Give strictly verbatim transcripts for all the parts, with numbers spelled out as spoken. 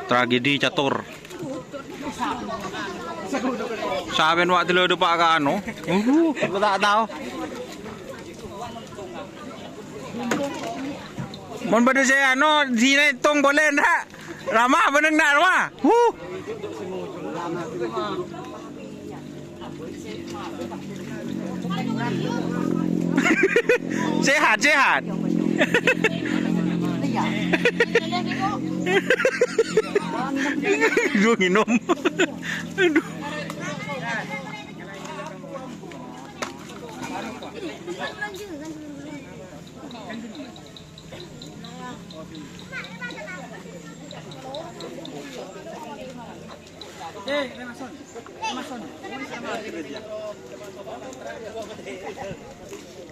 Tragedi catur. Saben wa' dulu depa' ka anu. Aduh, aku tak tahu. Mon bâdâ sè anu, sini tong boleh ndak? Rama bânnè ndak, Rama? Huh. Sehat, sehat. Dua minum. Aduh.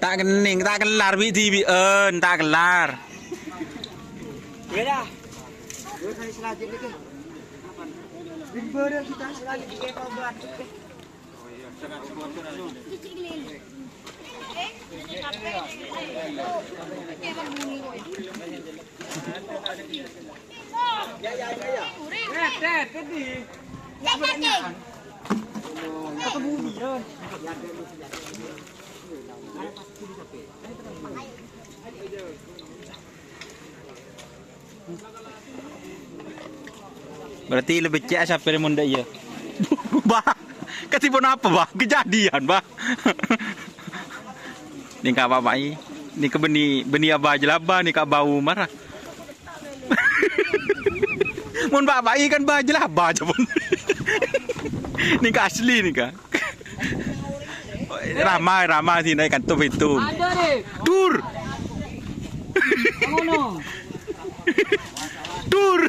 Ta' kennèng, ta' kellar, bi' dhibi'ân, ta' kellar. Berarti lebih cek sapè mon dâ' iyâ. Bah, kadhi ponapa, Bah? Kejadian, Bah. Nèka apa, Pak? Nèka bânnè, bânnè aba jelaba, nèka bau marah. Mon Pak, Pak, kan ba jelaba aja, pon. Nèka asli nèka. Rama, Rama sini kan tuh itu. Dur. Dur.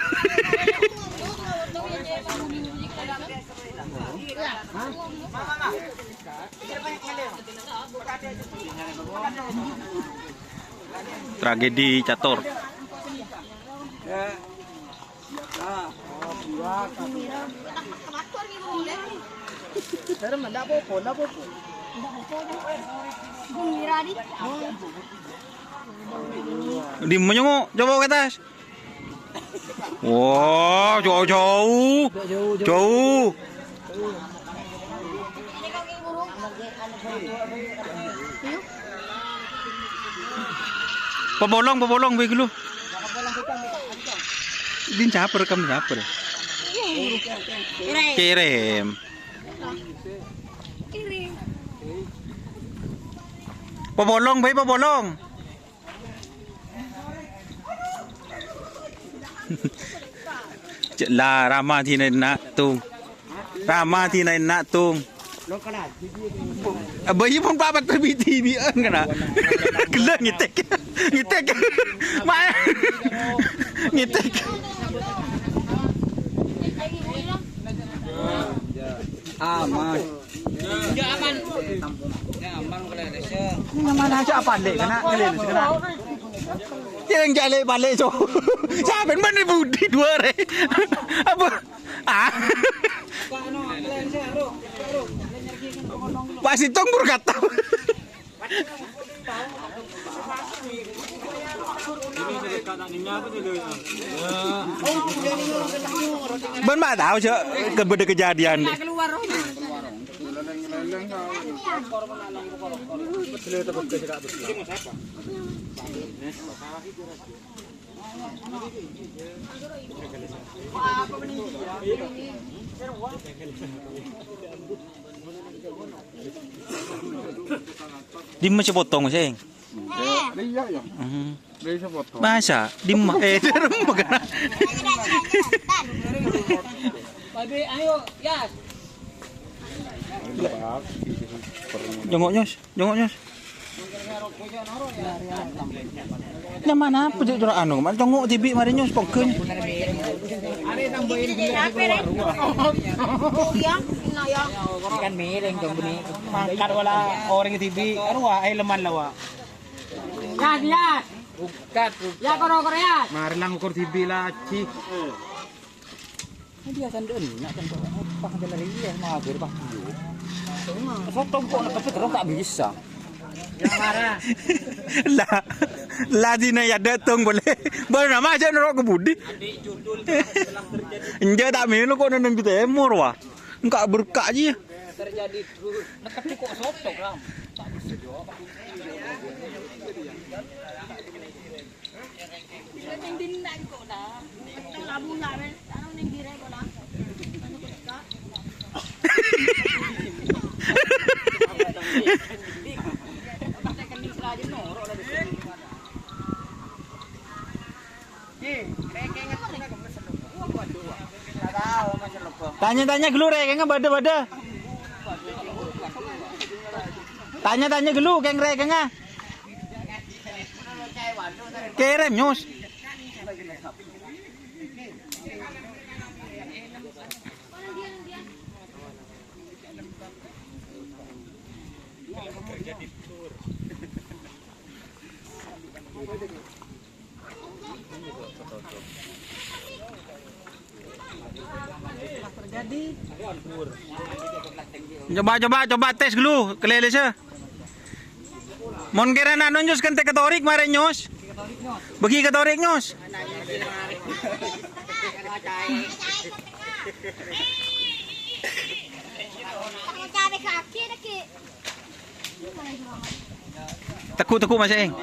Tragedi catur. Dimma nyongo', coba ke atas. Wah, jauh-jauh. Jauh. Pabolong, pabolong, bâi ghâllu. Din saper, kam saper. Kirim. Pabolong, bâi, pabolong. Cè' la, Rama dina enna', Tung. Rama dina enna', Tung. Abâ' iyâ pon papat terbi-, tibi'ân kana. Ghellâ' ngètèk. Ngètèk. Ma-, ngètèk. Aman. Nyaman aja apa, Lè'? Kena, kena, kena. Yang jalè balik, so. Sampeyan mana budi dua re? Apa? Ah. Pas itu nggur kata. Bân ma' tao, Cok, ke-, bâdâ kejadian. Dimma sè potong, Sèng? Iya, iya. Hmm. Masa? Dimma? Eh, dâremma kana. Ayo, Yas. Jongok, Nyos. Jongok, Nyos. Nyaman apa, Cok, cora' anu? Mal jongok tibi' mari, Nyos, poggen. Kan miring dong, bini. Mangkat wala orèng tibi'. Aduh, wah, eh, leman la, wah. Yas, Yas. Bukat, bukat. Ya, koro-koro, Yas. Mari lang ukur tibi' la, Ji. Biasa ndek nak kan apa ada lari ya mager pas dulu. Sotong kok nak kepet terus tak bisa. Yang marah. La, la dinah ya dateng boleh. Boleh nama aja nerok ke budi. Enja' ta' mèlo ko' neng Jawa Timur, wah. Engka' berkah ji. Terjadi terus. Nekat kok sotok, Ram. Tanya-tanya ghâllu rèkengnga bâdâ-bâdâ. Tanya-tanya ghâllu kèng rèkengnga. Kèrèm, Nyus. Coba, coba, coba tes dulu, kalèlèsa. Mon kèra anu, Nyus, kan tè katorik marèn, Nyus. Bâgi katorik, Nyus. Teggu', teggu', Mas Eng.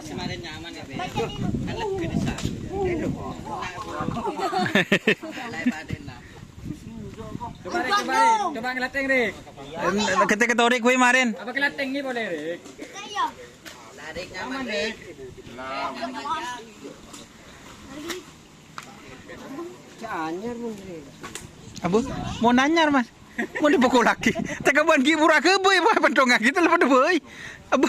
Coba, Rik, coba, Rik. Coba ngelating, Rik. Em, kètè katorik kowe marèn. Apa ngelating ni boleh, Rik? Aman, Rik. Abu, mau nanyar, Mas. Mau dipukul lagi. Tekaban ki murah ke boy, Pak, pentongan kita lepas boy. Abu.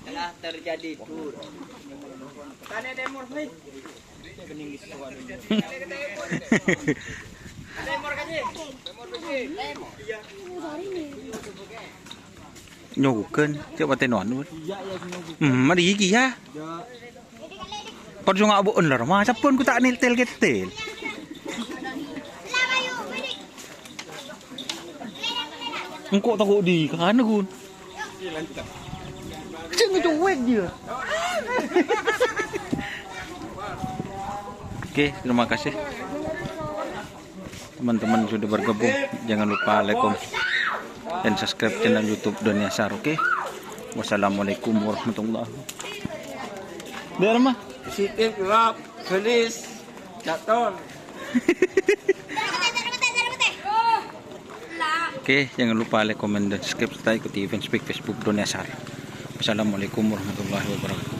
Telah terjadi tur. Tane Timur nih. Nyokoken, cek patè non. Hmm, mari iki ya. Percuma bu'en lho, Mas, sampun ku ta' nèl-tèl kètèl. Engko' tako' di kana, Gun. Sing cuek dia. Oke, terima kasih. Teman-teman sudah bergabung, jangan lupa like, komen, dan subscribe channel YouTube Doni Asar, oke? Wassalamualaikum warahmatullahi. Biar mah. Positif, gelap, gelis, jatuh. Oke, jangan lupa like, komen, dan subscribe serta ikuti fanspage Facebook Doni Asar. Wassalamualaikum warahmatullahi wabarakatuh.